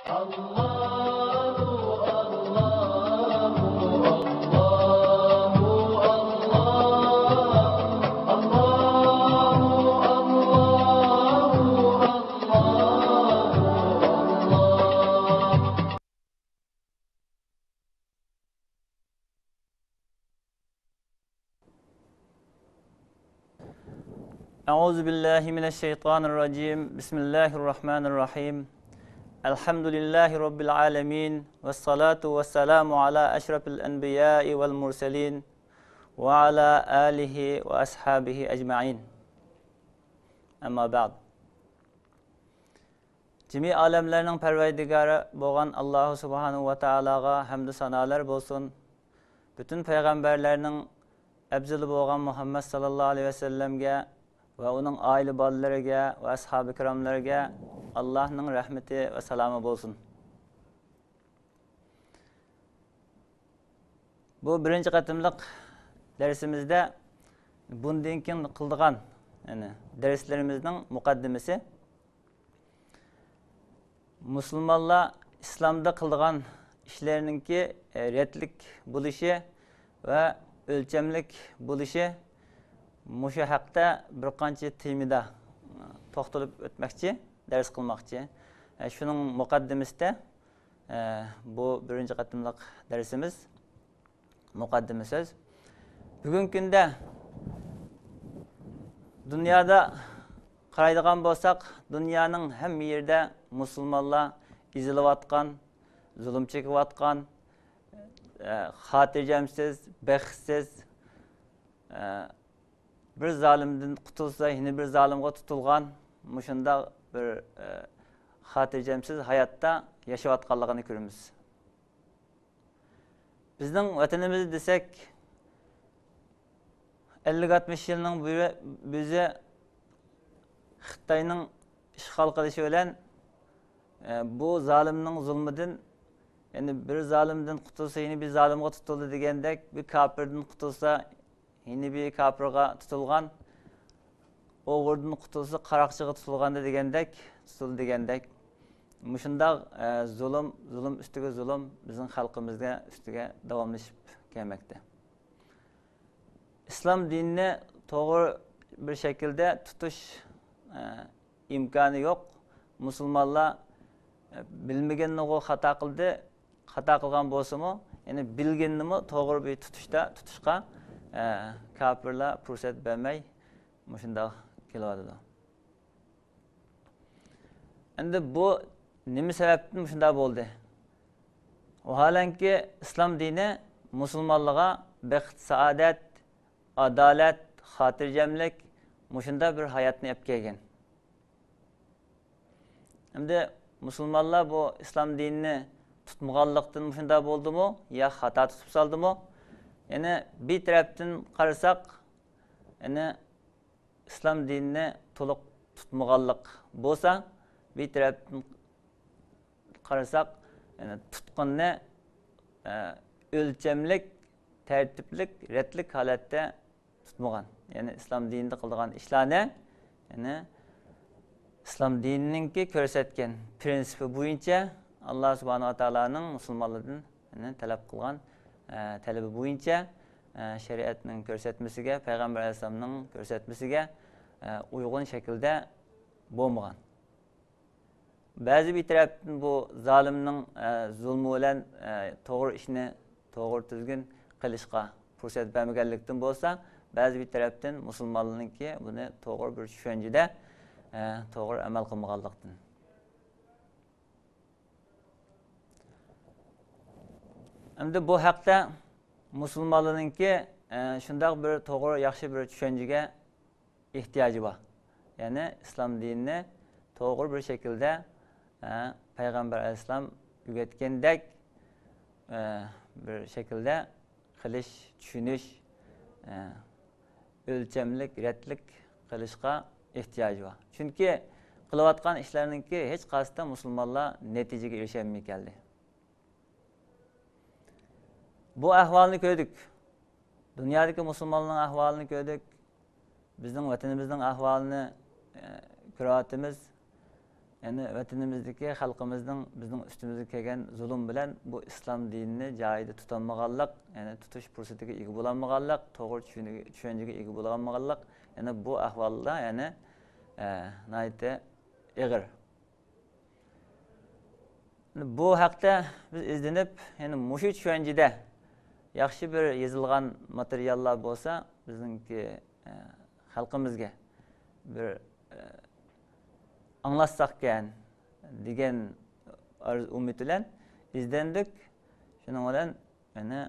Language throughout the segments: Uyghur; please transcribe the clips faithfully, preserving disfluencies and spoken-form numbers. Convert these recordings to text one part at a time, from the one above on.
أعوذ بالله من الشيطان الرجيم. بسم الله الرحمن الرحيم. الحمد لله رب العالمين. والصلاة والسلام على أشرف الأنبياء والمرسلين وعلى آله وأصحابه أجمعين. أما بعد. جىمى ئالەملەرنىڭ پەرۋەردىگارى بولغان ئاللاھۇ سۇبھانەھۇ ۋە تائالاغا ھەمدۇ سانالار بولسۇن. پۈتۈن پەيغەمبەرلەرنىڭ ئەپزىلى بولغان مۇھەممەد ساللاللاھۇ ئەلەيھى ۋەسەللەمگە ۋە ئۇنىڭ ئائىلە بالىلىرىگە ۋە ئەسھابى كىراملىرىگە ئاللاھنىڭ رەھمىتى ۋە سالامى بولسۇن. بۇ بىرىنچى قېتىملىق دەرسىمىزدە بۇندىن كېيىن قىلىدىغان، يەنى دەرسلىرىمىزنىڭ مۇقەددىمىسى. مۇسۇلمانلار ئىسلامدا قىلىدىغان ئىشلىرىنىڭكى، ئە، رەتلىك بولۇشى ۋە ئۆلچەملىك بولۇشى، مۇشۇ ھەقتە بىر قانچە تېمىدا توختىلىپ ئۆتمەكچى، دەرس قىلماقچى. ئە، شۇنىڭ مۇقەددىمىسىدە، ئە، بۇ بىرىنچى قېتىملىق دەرسىمىز. مۇقەددىمە سۆز. بۈگۈنكى كۈندە دۇنيادا قارايدىغان بولساق، دۇنيانىڭ ھەممە يېرىدە مۇسۇلمانلار ئېزىلىۋاتقان، زۇلۇم چېكىۋاتقان، ئە، خاتىرجەمسىز، بەختسىز، ئە، بىر زالىمدىن قۇتۇلسا، يەنە بىر زالىمغا تۇتۇلغان، مۇشۇنداق بىر، ئە، خاتىرجەمسىز ھاياتتا ياشاۋاتقانلىقىنى كۆرىمىز. بىزنىڭ ۋەتىنىمىز دېسەك، ئەللىك ئاتمىش يىلنىڭ بۇ-، بۆزى خىتاينىڭ ئىشغال قىلىشى بىلەن، ئە، بۇ زالىمنىڭ زۇلمىدىن، يەنى بىر زالىمدىن قۇتۇلسا، يەنە بىر زالىمغا تۇتۇلدى دېگەندەك، بىر كاپىردىن قۇتۇلسا، يەنە بىر كاپىرغا تۇتۇلغان، ئوغرىدىن قۇتۇلسا، قاراقچىغا تۇتۇلغاندا دېگەندەك، تۇتۇلدى دېگەندەك، مۇشۇنداق، ئە، زۇلۇم، زۇلۇم ئۈستىگە زۇلۇم بىزنىڭ خەلقىمىزگە، ئۈستىگە داۋاملىشىپ كەلمەكتە. ئىسلام دىنىنى توغرا بىر شەكىلدە تۇتۇش، ئە، ئىمكانى يوق. مۇسۇلمانلار، ئە، بىلمىگەننىغۇ خاتا قىلدى، خاتا قىلغان بولسىمۇ، يەنى بىلگىنىنىمۇ توغرا بىر تۇتۇشتا، تۇتۇشقا، ئە، كاپىرلار پۇرسەت بەرمەي، مۇشۇنداق كېلىۋاتىدۇ. ئەمدى بۇ نېمە سەۋەبتىن مۇشۇنداق بولدى؟ ۋاھالەنكى، ئىسلام دىنى مۇسۇلمانلارغا بەخت، سائادەت، ئادالەت، خاتىرجەملىك، مۇشۇنداق بىر ھاياتنى ئەپ كەلگەن. ئەمدى مۇسۇلمانلار بۇ ئىسلام دىنىنى تۇتمىغانلىقتىن مۇشۇنداق بولدىمۇ يا خاتا تۇتۇپ سالدىمۇ؟ يەنى بىر تەرەپتىن قارىساق، يەنى ئىسلام دىنىنى تولۇق تۇتمىغانلىق بولسا، بىر تەرەپتىن قارىساق، يەنى تۇتقىنىنى، ئە، ئۆلچەملىك، تەرتىپلىك، رەتلىك ھالەتتە تۇتمىغان. يەنى ئىسلام دىنىدا قىلىدىغان ئىشلارنى، يەنى ئىسلام دىنىنىڭكى كۆرسەتكەن پرىنسىپى بويىچە، ئاللا سۇبھانەھۇ ۋە تائالانىڭ مۇسۇلمانلاردىن، يەنى تەلەپ قىلغان، ئە، تەلىپى بويىچە، ئە، شەرىئەتنىڭ كۆرسەتمىسىگە، پەيغەمبەر ئەلەيھىسسالامنىڭ كۆرسەتمىسىگە، ئە، ئۇيغۇن شەكىلدە بولمىغان. بەزى بىر تەرەپتىن بۇ زالىمنىڭ، ئە، زۇلمى بىلەن، ئە، توغرا ئىشنى توغرا تۈزگۈن قىلىشقا پۇرسەت بەرمىگەنلىكتىن بولسا، بەزى بىر تەرەپتىن مۇسۇلمانلارنىڭكى بۇنى توغرا بىر چۈشەنچىدە، ئە، توغرا ئەمەل قىلمىغانلىقتىن. ئەمدى بۇ ھەقتە مۇسۇلمانلارنىڭكى، ئە، شۇنداق بىر توغرا، ياخشى بىر چۈشەنچىگە ئېھتىياجى بار. يەنى ئىسلام دىنىنى توغرا بىر شەكىلدە، ئە، پەيغەمبەر ئەلەيھىسسالام ئۆگەتكەندەك، ئە، بىر شەكىلدە قىلىش، چۈشىنىش، ئە، ئۆلچەملىك، رەتلىك قىلىشقا ئېھتىياجى بار. چۈنكى قىلىۋاتقان ئىشلارنىڭكى ھېچقايسىسىدا مۇسۇلمانلار نەتىجىگە ئېرىشەلمەي كەلدى. بۇ ئەھۋالنى كۆردۇق. دۇنيادىكى مۇسۇلمانلارنىڭ ئەھۋالىنى كۆردۇق. بىزنىڭ ۋەتىنىمىزنىڭ ئەھۋالىنى، ئە، كۆرۈۋاتىمىز. يەنى ۋەتىنىمىزدىكى خەلقىمىزنىڭ بىزنىڭ ئۈستىمىزگە كەلگەن زۇلۇم بىلەن بۇ ئىسلام دىنىنى جايىدا تۇتالمىغانلىق، يەنى تۇتۇش پۇرسىتىگە ئىگە بولالمىغانلىق، توغرا چۈشىنىگە، چۈشەنچىگە ئىگە بولالمىغانلىق، يەنى بۇ ئەھۋالدا، يەنى، ئە، ناھايىتى ئېغىر. بۇ ھەقتە بىز ئىزدىنىپ، يەنى مۇشۇ چۈشەنچىدە ياخشى بىر يېزىلغان ماتېرىياللار بولسا، بىزنىڭكى، ئە، خەلقىمىزگە بىر، ئە، ئاڭلاتساقكەن دېگەن ئارزۇ ئۈمىد بىلەن ئىزدەندۇق. شۇنىڭ بىلەن يەنە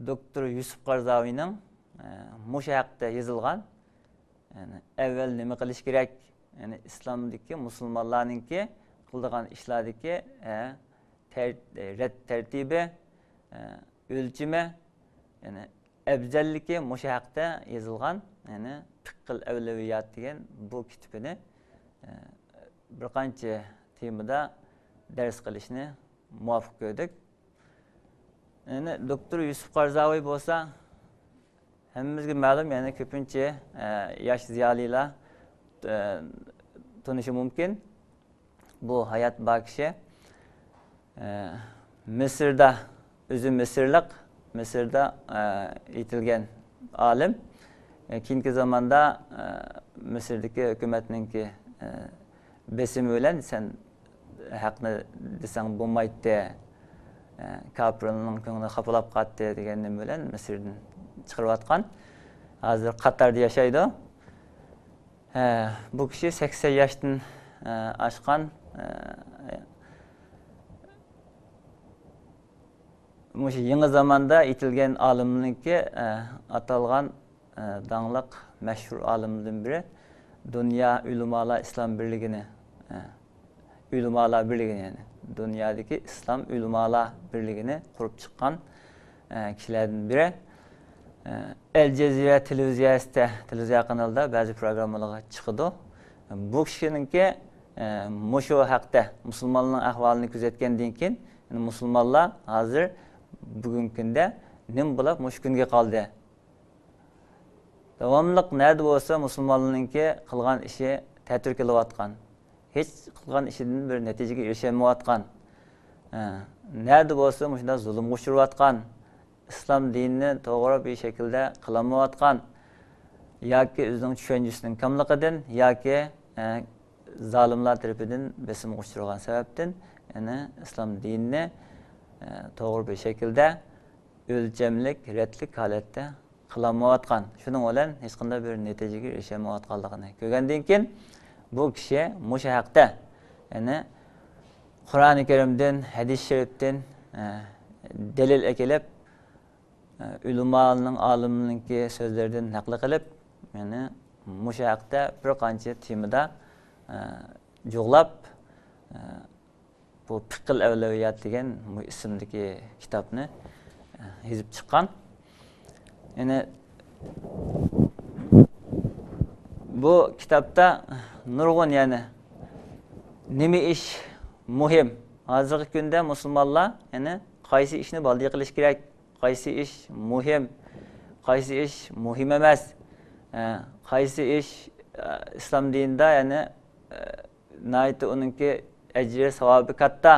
دوكتور يۈسۈپ قارزاۋىنىڭ، ئە، مۇشۇ ھەقتە يېزىلغان، يەنى ئەۋۋەل نېمە قىلىش كېرەك؟ يەنى ئىسلامدىكى مۇسۇلمانلارنىڭكى قىلىدىغان ئىشلاردىكى، ئە، تەر-، رەت تەرتىپى، ئە، ئۆلچىمى، يەنى ئەۋزەللىكى مۇشۇ ھەقتە يېزىلغان، يەنى پىققىل ئەۋلەۋىيات دېگەن بۇ كىتىپىنى، ئە، بىر قانچە تېمىدا دەرس قىلىشنى مۇۋاپىق كۆردۇق. يەنى دوكتور يۈسۈپ قارزاۋى بولسا، ھەممىمىزگە مەلۇم، يەنى كۆپىنچە، ئە، ياش زىيالىيلار، ئە، تونۇشى مۇمكىن. بۇ ھايات بار كىشى، ئە، مىسىردا، ئۆزى مىسىرلىق، مىسىردا، ئە، يېتىلگەن ئالىم. ئە، كېيىنكى زاماندا، ئە، مىسىردىكى ھۆكۈمەتنىڭكى، ئە، بېسىمى بىلەن سەن ھەقنى دېسەڭ بولمايتتى، ئە، كاپىرنىڭ كۆڭلى خاپىلاپ قاتتى دېگەن نېمە بىلەن مىسىردىن چىقىرىۋاتقان. ھازىر قاتاردا ياشايدۇ. ئە، بۇ كىشى سەكسەن ياشتىن، ئە، ئاشقان، ئە، مۇشۇ يېڭى زاماندا يېتىلگەن ئالىمنىڭكى، ئە، ئاتالغان، ئە، داڭلىق مەشھۇر ئالىمدىن بىرى، دۇنيا ئۆلىمالار ئىسلام بىرلىكىنى، ئە، ئۆلىمالار بىرلىكىنى، يەنى دۇنيادىكى ئىسلام ئۆلىمالار بىرلىكىنى قۇرۇپ چىققان، ئە، كىشىلەردىن بىرى. ئە، ئەل جەزىرە تېلېۋىزىيەسىدە، تېلېۋىزىيە قانىلىدا بەزى پروگراممىلارغا چىقىدۇ. بۇ كىشىنىڭكى، ئە، مۇشۇ ھەقتە مۇسۇلمانلارنىڭ ئەھۋالىنى كۆزەتكەندىن كېيىن، يەنى مۇسۇلمانلار ھازىر بۈگۈنكى كۈندە نېمە بولۇپ مۇشۇ كۈنگە قالدى؟ داۋاملىق نەدە بولسا مۇسۇلمانلارنىڭكى قىلغان ئىشى تەتۈر كېلىۋاتقان، ھېچ قىلغان ئىشىدىن بىر نەتىجىگە ئېرىشەلمەيۋاتقان، ئە، نەدە بولسا مۇشۇنداق زۇلۇمغا ئۇچراۋاتقان، ئىسلام دىنىنى توغرا بىر شەكىلدە قىلالمايۋاتقان ياكى ئۆزىنىڭ چۈشەنچىسىنىڭ كاملىقىدىن ياكى، ئە، زالىملار تەرىپىدىن بېسىمغا ئۇچرىغان سەۋەبتىن، يەنى ئىسلام دىنىنى، ئە، توغرا بىر شەكىلدە، ئۆلچەملىك، رەتلىك ھالەتتە قىلالمايۋاتقان، شۇنىڭ بىلەن ھېچقانداق بىر نەتىجىگە ئېرىشەلمەيۋاتقانلىقىنى كۆرگەندىن كېيىن، بۇ كىشى مۇشۇ ھەقتە، يەنى قۇرئانى كەرىمدىن، ھەدىس شەرىپتىن، ئە، دەلىل ئەكېلىپ، ئە، ئۆلىمالارنىڭ، ئالىملارنىڭكى سۆزلىرىدىن نەقىل قىلىپ، يەنى مۇشۇ ھەقتە بىر قانچە تېمىدا، ئە، جۇغلاپ، ئە، بۇ پىقىل ئەۋلەۋىيات دېگەن بۇ ئىسىمدىكى كىتابنى، ئە، يېزىپ چىققان. يەنى بۇ كىتابتا نۇرغۇن، يەنى نېمە ئىش مۇھىم؟ ھازىرقى كۈندە مۇسۇلمانلار، يەنى قايسى ئىشنى بالدىر قىلىش كېرەك؟ قايسى ئىش مۇھىم؟ قايسى ئىش مۇھىم ئەمەس؟ ئە، قايسى ئىش، ئە، ئىسلام دىنىدا، يەنى، ئە، ناھايىتى ئۇنىڭكى ئەجرى، ساۋابى كاتتا.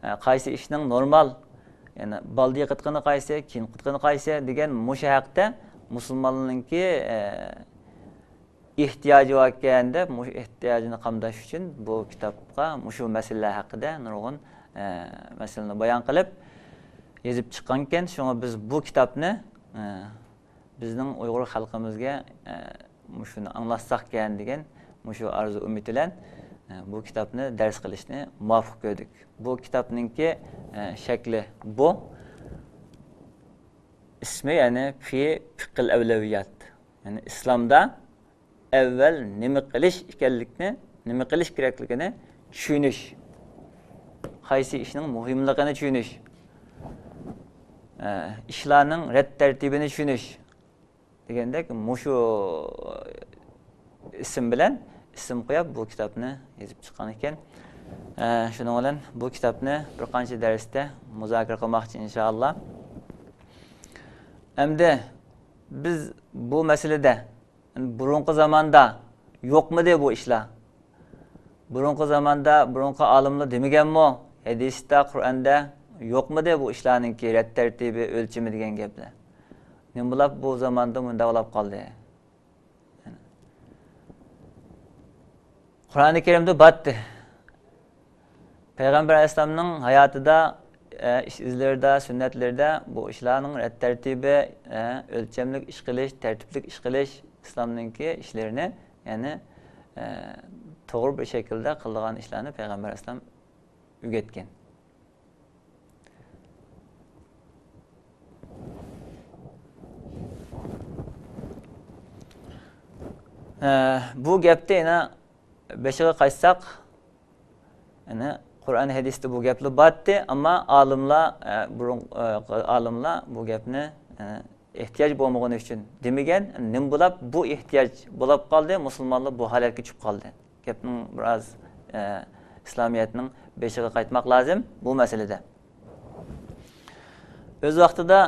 ئە، قايسى ئىشنىڭ نورمال، يەنى بالدىر قىلىدىغىنى قايسى، كېيىن قىلىدىغىنى قايسى دېگەن مۇشۇ ھەقتە مۇسۇلمانلارنىڭكى، ئە، ئېھتىياجى باركەن دەپ، مۇشۇ ئېھتىياجىنى قامداش ئۈچۈن بۇ كىتابقا مۇشۇ مەسىلىلەر ھەققىدە نۇرغۇن، ئە، مەسىلىنى بايان قىلىپ يېزىپ چىققانىكەن. شۇڭا بىز بۇ كىتابنى، ئە، بىزنىڭ ئۇيغۇر خەلقىمىزگە، ئە، مۇشۇنى ئاڭلاتساقكەن دېگەن مۇشۇ ئارزۇ ئۈمىد بىلەن، ئە، بۇ كىتابنى دەرس قىلىشنى مۇۋاپىق كۆردۇك. بۇ كىتابنىڭكى، ئە، شەكلى بۇ. ئىسمى، يەنى في فقه الأولويات. يەنى ئىسلامدا ئەۋۋەل نېمە قىلىش ئىكەنلىكىنى، نېمە قىلىش كېرەكلىكىنى چۈشىنىش. قايسى ئىشنىڭ مۇھىملىقىنى چۈشىنىش. ئە، ئىشلارنىڭ رەت تەرتىپىنى چۈشىنىش. دېگەندەك، مۇشۇ ئىسىم بىلەن ئىسىم قويۇپ، بۇ كىتابنى يېزىپ چىققان ئىكەن. ئە، شۇنىڭ بىلەن بۇ كىتابنى بىر قانچە دەرستە مۇزاكىرە قىلماقچى، ئىنشائاللا. ئەمدى بىز بۇ مەسىلىدە، بۇرۇنقى زاماندا يوقمىدى بۇ ئىشلار؟ بۇرۇنقى زاماندا بۇرۇنقى ئالىملار دېمىگەنمۇ؟ ھەدىستە، قۇرئاندا يوقمىدى بۇ ئىشلارنىڭكى رەت تەرتىپى، ئۆلچىمى دېگەن گەپلەر؟ نېمە بولاپ بۇ زاماندا مۇنداق بولاپ قالدى؟ قۇرئانى كەرىمدە باتتى. پەيغەمبەر ئەلەيھىسسالامنىڭ ھاياتىدا، ئە، ئىش ئىزلىرىدا، سۈننەتلىرىدە بۇ ئىشلارنىڭ رەت تەرتىپى، ئە، ئۆلچەملىك ئىش قىلىش، تەرتىپلىك ئىش قىلىش، ئىسلامنىڭكى ئىشلىرىنى، يەنى، ئە، توغرا بىر شەكىلدە قىلىدىغان ئىشلارنى پەيغەمبەر ئەلەيھىسسالام ئۆگەتكەن. ئە، بۇ گەپتە يەنە بېشىغا قايتساق، يەنى قۇرئان ھەدىستە بۇ گەپلا باتتى، ئەمما ئالىملار، ئە، بۇرۇن، ئە، ئالىملار بۇ گەپنى، ئە، ئېھتىياج بولمىغىنى ئۈچۈن دېمىگەن. نېمە بولاپ بۇ ئېھتىياج بولاپ قالدى، مۇسۇلمانلار بۇ ھالەتكە چۈشۈپ قالدى؟ گەپنىڭ بىراز، ئە، ئىسلامىيەتنىڭ بېشىغا قايتماق لازىم بۇ مەسىلىدە. ئۆز ۋاقتىدا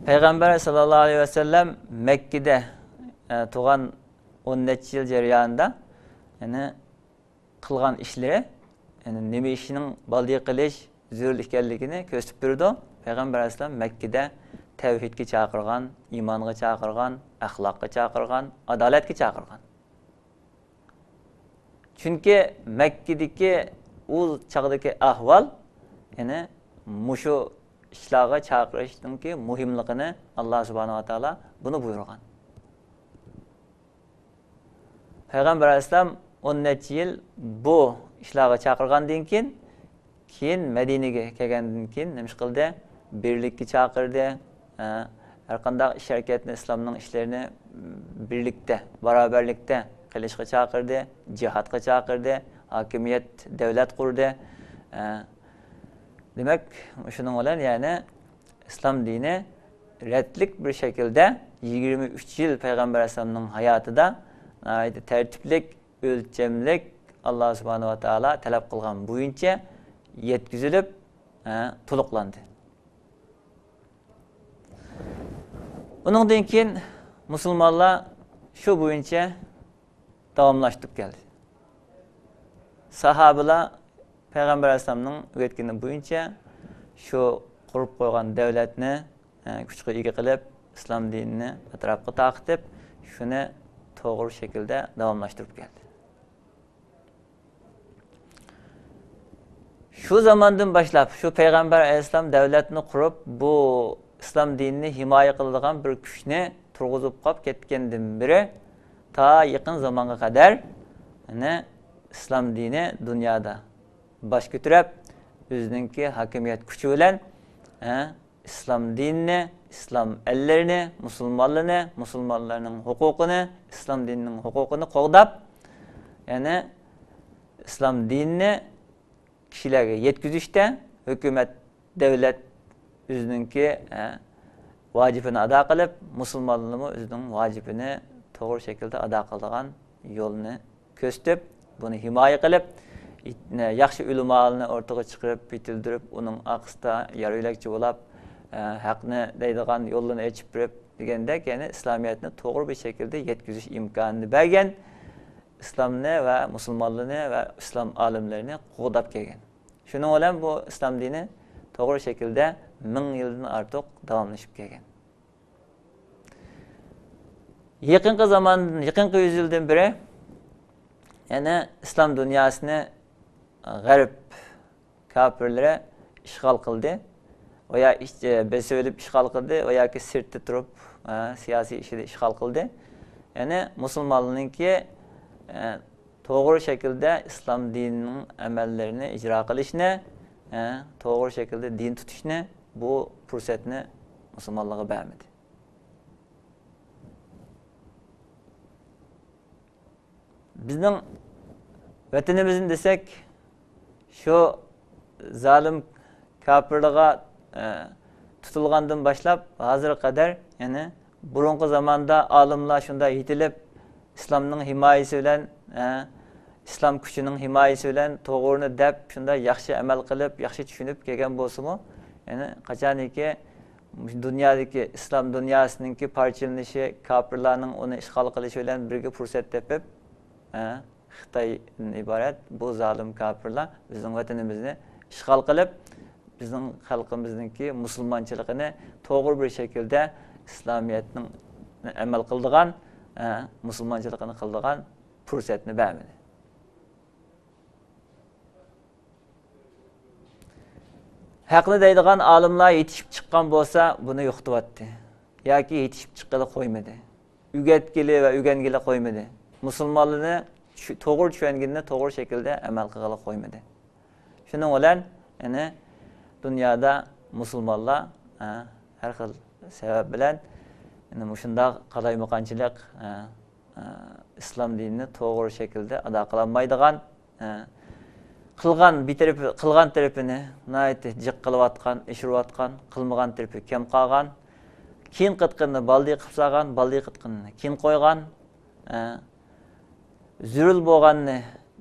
پەيغەمبەر ساللاللاھۇ ئەلەيھى ۋەسەللەم مەككىدە، ئە، تۇرغان ئون نەچچە يىل جەريانىدا، يەنى قىلغان ئىشلىرى، يەنى نېمە ئىشنىڭ بالدى قىلىش زۆرۈر ئىكەنلىكىنى كۆرسىتىپ بېرىدۇ. پەيغەمبەر ئەلەيھىسسالام مەككىدە تەۋھىدكە چاقىرغان، ئىمانغا چاقىرغان، ئەخلاققا چاقىرغان، ئادالەتكە چاقىرغان. چۈنكى مەككىدىكى ئۇ چاغدىكى ئەھۋال، يەنى مۇشۇ ئىشلارغا چاقىرىشنىڭكى مۇھىملىقىنى ئاللا سۇبھانەھۇ ۋە تائالا بۇنى بۇيرۇغان. پەيغەمبەر ئەلەيھىسسالام ئون نەچچە يىل بۇ ئىشلارغا چاقىرغاندىن كېيىن، كېيىن مەدىنىگە كەلگەندىن كېيىن نېمە ئىش قىلدى؟ بىرلىككە چاقىردى. ھە، ھەر قانداق ئىش ھەرىكەتنى، ئىسلامنىڭ ئىشلىرىنى بىرلىكتە، باراۋەرلىكتە قىلىشقا چاقىردى، جىھادقا چاقىردى، ھاكىمىيەت، دۆلەت قۇردى. ھە، دېمەك، شۇنىڭ بىلەن يەنى ئىسلام دىنى رەتلىك بىر شەكىلدە يىگىرمە ئۈچ يىل پەيغەمبەر ئەلەيھىسسالامنىڭ ھاياتىدا ناھايىتى تەرتىپلىك، ئۆلچەملىك، ئاللا سۇبھانەھۇ ۋە تائالا تەلەپ قىلغان بويىچە يەتكۈزۈلۈپ، ھە، تولۇقلاندى. ئۇنىڭدىن كېيىن مۇسۇلمانلار شۇ بويىچە داۋاملاشتۇرۇپ كەلدى. ساھابىلار پەيغەمبەر ئەلەيھىسسالامنىڭ ئۆگەتكىنى بويىچە شۇ قۇرۇپ قويغان دۆلەتنى، ئە، كۈچكە ئىگە قىلىپ، ئىسلام دىنىنى ئەتراپقا تارقىتىپ، شۇنى توغرا شەكىلدە داۋاملاشتۇرۇپ كەلدى. شۇ زاماندىن باشلاپ، شۇ پەيغەمبەر ئەلەيھىسسالام دۆلەتنى قۇرۇپ، بۇ ئىسلام دىنىنى ھىمايە قىلىدىغان بىر كۈچنى تۇرغۇزۇپ قاپ كەتكەندىن بېرى، تا يېقىن زامانغا قەدەر، يەنى ئىسلام دىنى دۇنيادا باش كۆتۈرۈپ، ئۆزىنىڭكى ھاكىمىيەت كۈچى بىلەن، ھە، ئىسلام دىنىنى، ئىسلام ئەللىرىنى، مۇسۇلمانلىرىنى، مۇسۇلمانلارنىڭ ھوقۇقىنى، ئىسلام دىنىنىڭ ھوقۇقىنى قوغداپ، يەنى ئىسلام دىنىنى كىشىلەرگە يەتكۈزۈشتە ھۆكۈمەت، دۆلەت ئۆزىنىڭكى، ئە، ۋاجىپىنى ئادا قىلىپ، مۇسۇلمانلارمۇ ئۆزىنىڭ ۋاجىپىنى توغرا شەكىلدە ئادا قىلىدىغان يولنى كۆرسىتىپ، بۇنى ھىمايە قىلىپ، ياخشى ئۆلىمالارنى ئوتتۇرىغا چىقىرىپ، يېتىلدۈرۈپ، ئۇنىڭ ئارقىسىدا يار يۆلەكچى بولاپ، ئە، ھەقنى دەيدىغان يوللىرىنى ئېچىپ بېرىپ دېگەندەك، يەنى ئىسلامىيەتنى توغرا بىر شەكىلدە يەتكۈزۈش ئىمكانىنى بەرگەن، ئىسلامنى ۋە مۇسۇلمانلارنى ۋە ئىسلام ئالىملىرىنى قوغداپ كەلگەن. شۇنىڭ بىلەن بۇ ئىسلام دىنى توغرا شەكىلدە مىڭ يىلدىن ئارتۇق داۋاملىشىپ كەلگەن. يېقىنقى زامان، يېقىنقى يۈز يىلدىن بېرى، يەنى ئىسلام دۇنياسىنى غەرب كاپىرلىرى ئىشغال قىلدى. ۋە يا ئىچ-، بېسىۋېلىپ ئىشغال قىلدى ۋە ياكى سىرتتا تۇرۇپ، ئە، سىياسىي ئىشىدا ئىشغال قىلدى. يەنى مۇسۇلمانلارنىڭكى، ئە، توغرا شەكىلدە ئىسلام دىنىنىڭ ئەمەللىرىنى ئىجرا قىلىشنى، ئە، توغرا شەكىلدە دىن تۇتۇشنى، بۇ پۇرسەتنى مۇسۇلمانلارغا بەرمىدى. بىزنىڭ ۋەتىنىمىزنى دېسەك، شۇ زالىم كاپىرلارغا، ئە، تۇتۇلغاندىن باشلاپ ھازىرغا قەدەر، يەنى بۇرۇنقى زاماندا ئالىملار شۇنداق يېتىلىپ، ئىسلامنىڭ ھىمايىسى بىلەن، ئە، ئىسلام كۈچىنىڭ ھىمايىسى بىلەن توغرىنى دەپ، شۇنداق ياخشى ئەمەل قىلىپ، ياخشى چۈشىنىپ كەلگەن بولسىمۇ، يەنى قاچانكى مۇشۇ دۇنيادىكى ئىسلام دۇنياسىنىڭكى پارچىلىنىشى، كاپىرلارنىڭ ئۇنى ئىشغال قىلىشى بىلەن بىرگە پۇرسەت تېپىپ، ھە، خىتايدىن ئىبارەت بۇ زالىم كاپىرلار بىزنىڭ ۋەتىنىمىزنى ئىشغال قىلىپ، بىزنىڭ خەلقىمىزنىڭكى مۇسۇلمانچىلىقىنى توغرا بىر شەكىلدە، ئىسلامىيەتنىڭ ئەمەل قىلىدىغان، ئە، مۇسۇلمانچىلىقىنى قىلىدىغان پۇرسەتنى بەرمىدى. ھەقنى دەيدىغان ئالىملار يېتىشىپ چىققان بولسا، بۇنى يوقىتىۋەتتى. ياكى يېتىشىپ چىققىلى قويمىدى. ئۆگەتكىلى ۋە ئۆگەنگىلى قويمىدى. مۇسۇلمانلارنى چۈ-، توغرا چۈشەنگىنىنى توغرا شەكىلدە ئەمەل قىلغىلى قويمىدى. شۇنىڭ بىلەن، يەنى دۇنيادا مۇسۇلمانلار، ئە، ھەر خىل سەۋەب بىلەن، يەنى مۇشۇنداق قالايمىقانچىلىق، ئە، ئە، ئىسلام دىنىنى توغرا شەكىلدە ئادا قىلالمايدىغان، ئە، قىلغان بىر تەرىپى، قىلغان تەرىپىنى ناھايىتى جىق قىلىۋاتقان، ئېشۇرۇۋاتقان، قىلمىغان تەرىپى كەم قالغان، كېيىن قىتقىنىنى بالدى قىلىپ سالغان، بالدى قىتقىنىنى كېيىن قويغان، ئە، زۆرۈر بولغاننى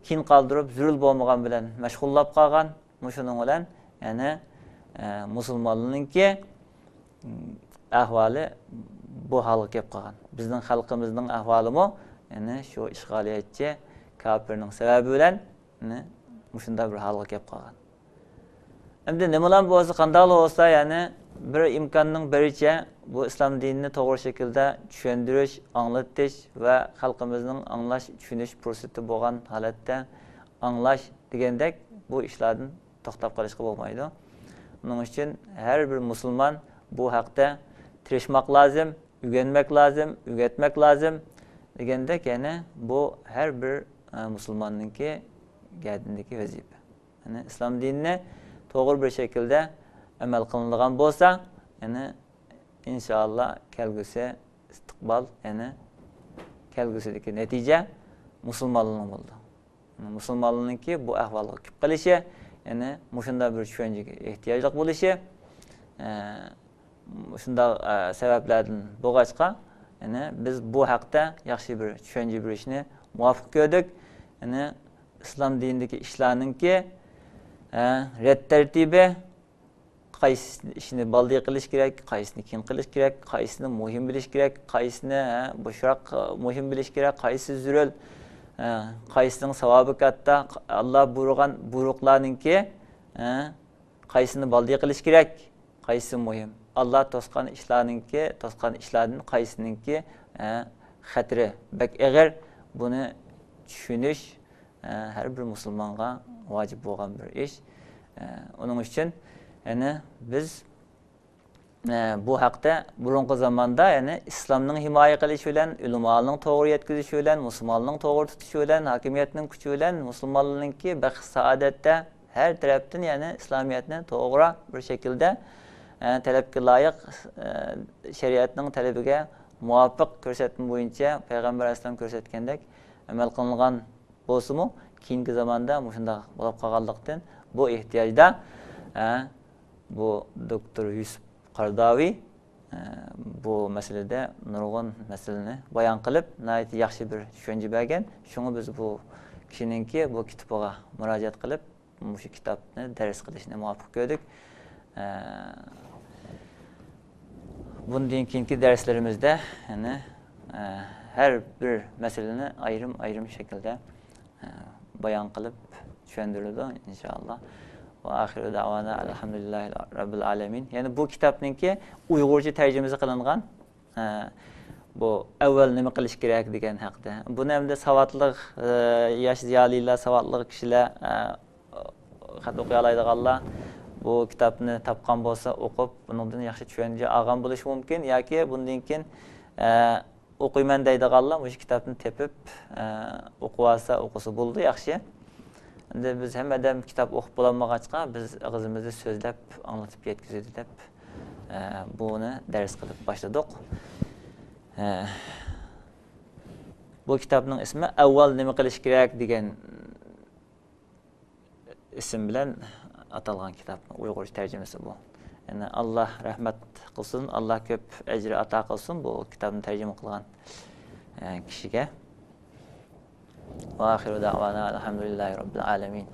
كېيىن قالدۇرۇپ، زۆرۈر بولمىغان بىلەن مەشغۇللاپ قالغان. مۇشۇنىڭ بىلەن، يەنى، ئە، مۇسۇلمانلارنىڭكى، ئەھۋالى بۇ ھالغا كەپ قالغان. بىزنىڭ خەلقىمىزنىڭ ئەھۋالىمۇ، يەنى شۇ ئىشغالىيەتچى كاپىرنىڭ سەۋەبى بىلەن، يەنى مۇشۇنداق بىر ھالغا كەپ قالغان. ئەمدى نېمىلا بولسا، قانداقلا بولسا، يەنى بىر ئىمكاننىڭ بېرىچە بۇ ئىسلام دىنىنى توغرا شەكىلدە چۈشەندۈرۈش، ئاڭلىتىش ۋە خەلقىمىزنىڭ ئاڭلاش، چۈشىنىش پۇرسىتى بولغان ھالەتتە ئاڭلاش دېگەندەك بۇ ئىشلاردىن توختاپ قېلىشقا بولمايدۇ. ئۇنىڭ ئۈچۈن ھەر بىر مۇسۇلمان بۇ ھەقتە تىرىشماق لازىم، ئۆگەنمەك لازىم، ئۆگەتمەك لازىم دېگەندەك، يەنى بۇ ھەر بىر، ئە، مۇسۇلماننىڭكى گەدىنىدىكى ۋەزىپە. يەنى ئىسلام دىنىنى توغرا بىر شەكىلدە ئەمەل قىلىنىدىغان بولسا، يەنى ئىنشائاللا كەلگۈسى ئىستىقبال، يەنى كەلگۈسىدىكى نەتىجە مۇسۇلمانلارنىڭ بولىدۇ. مۇسۇلمانلارنىڭكى بۇ ئەھۋالغا كېلىپ قېلىشى، يەنى مۇشۇنداق بىر چۈشەنچىگە ئېھتىياجلىق بولۇشى، ئە، شۇنداق، ئە، سەۋەبلەردىن بولغاچقا، يەنى بىز بۇ ھەقتە ياخشى بىر چۈشەنچە بېرىشنى مۇۋاپىق كۆردۇق. يەنى ئىسلام دىنىدىكى ئىشلارنىڭكى، ئە، رەت تەرتىپى، قايسى ئىشنى بالدى قىلىش كېرەك، قايسىنى كېيىن قىلىش كېرەك، قايسىنى مۇھىم بىلىش كېرەك، قايسىنى، ھە، بوشراق، ئە، مۇھىم بىلىش كېرەك، قايسى زۆرۈر، ئە، قايسىنىڭ ساۋابى كاتتا، ئاللا بۇيرۇغان بۇيرۇقلارنىڭكى، ئە، قايسىنى بالدى قىلىش كېرەك، قايسى مۇھىم؟ ئاللا توسقان ئىشلارنىڭكى، توسقان ئىشلاردىن قايسىنىڭكى، ئە، خەتىرى بەك ئېغىر؟ بۇنى چۈشىنىش، ئە، ھەر بىر مۇسۇلمانغا ۋاجىپ بولغان بىر ئىش. ئە، ئۇنىڭ ئۈچۈن، يەنى بىز، ئە، بۇ ھەقتە بۇرۇنقى زاماندا، يەنى ئىسلامنىڭ ھىمايە قىلىشى بىلەن، ئۆلىمالارنىڭ توغرا يەتكۈزۈشى بىلەن، مۇسۇلمانلارنىڭ توغرا تۇتۇشى بىلەن، ھاكىمىيەتنىڭ كۈچى بىلەن مۇسۇلمانلارنىڭكى بەخت-سائادەتتە ھەر تەرەپتىن، يەنى ئىسلامىيەتنى توغرا بىر شەكىلدە، ئە، تەلەپكە لايىق، ئە، شەرىئەتنىڭ تەلىپىگە مۇۋاپىق كۆرسەتمە بويىچە پەيغەمبەر ئەلەيھىسسالام كۆرسەتكەندەك ئەمەل قىلىنغان بولسىمۇ، كېيىنكى زاماندا مۇشۇنداق بولۇپ قالغانلىقتىن، بۇ ئېھتىياجدا، ئە، بۇ دوكتور يۈسۈپ قاراداۋى، ئە، بۇ مەسىلىدە نۇرغۇن مەسىلىنى بايان قىلىپ، ناھايىتى ياخشى بىر چۈشەنچە بەرگەن. شۇڭا بىز بۇ كىشىنىڭكى بۇ كىتابىغا مۇراجىئەت قىلىپ، مۇشۇ كىتابنى دەرس قىلىشنى مۇۋاپىق كۆردۇك. ئە، بۇندىن كېيىنكى دەرسلىرىمىزدە، يەنى، ئە، ھەر بىر مەسىلىنى ئايرىم-ئايرىم شەكىلدە، ئە، بايان قىلىپ چۈشەندۈرىدۇ، ئىنشائاللا. ۋە ئاخىرۇ دەۋانا ئەلھەمدۇلىللاھى رەببىل ئالەمىن. يەنى بۇ كىتابنىڭكى ئۇيغۇرچە تەرجىمىسى قىلىنغان. ئە، بۇ ئەۋۋەل نېمە قىلىش كېرەك دېگەن ھەقتە. بۇنى ئەمدى ساۋاتلىق، ئە، ياش زىيالىيلار، ساۋاتلىق كىشىلەر، ئە، خەت ئوقۇيالايدىغانلار بۇ كىتابنى تاپقان بولسا ئوقۇپ، بۇنىڭدىن ياخشى چۈشەنچە ئالغان بولۇشى مۇمكىن. ياكى بۇندىن كېيىن، ئە، ئوقۇيمەن دەيدىغانلار مۇشۇ كىتابنى تېپىپ، ئە، ئوقۇۋالسا، ئوقۇسا بولىدۇ، ياخشى. ئەمدى بىز ھەممە ئادەم كىتاب ئوقۇپ بولالمىغاچقا، بىز ئېغىزىمىزدا سۆزلەپ، ئاڭلىتىپ يەتكۈزىدۇ دەپ، ئە، بۇنى دەرس قىلىپ باشلىدۇق. ئە، بۇ كىتابنىڭ ئىسمى ئەۋۋال نېمە قىلىش كېرەك دېگەن ئىسىم بىلەن ئاتالغان كىتاب، ئۇيغۇرچە تەرجىمىسى بۇ. يەنى ئاللا رەھمەت قىلسۇن، ئاللا كۆپ ئەجرى ئاتا قىلسۇن بۇ كىتابنى تەرجىمە قىلغان، ئە، كىشىگە. ۋە ئاخىرۇ دەۋانا ئەلھەمدۇلىللاھى رەببىل ئالەمىن.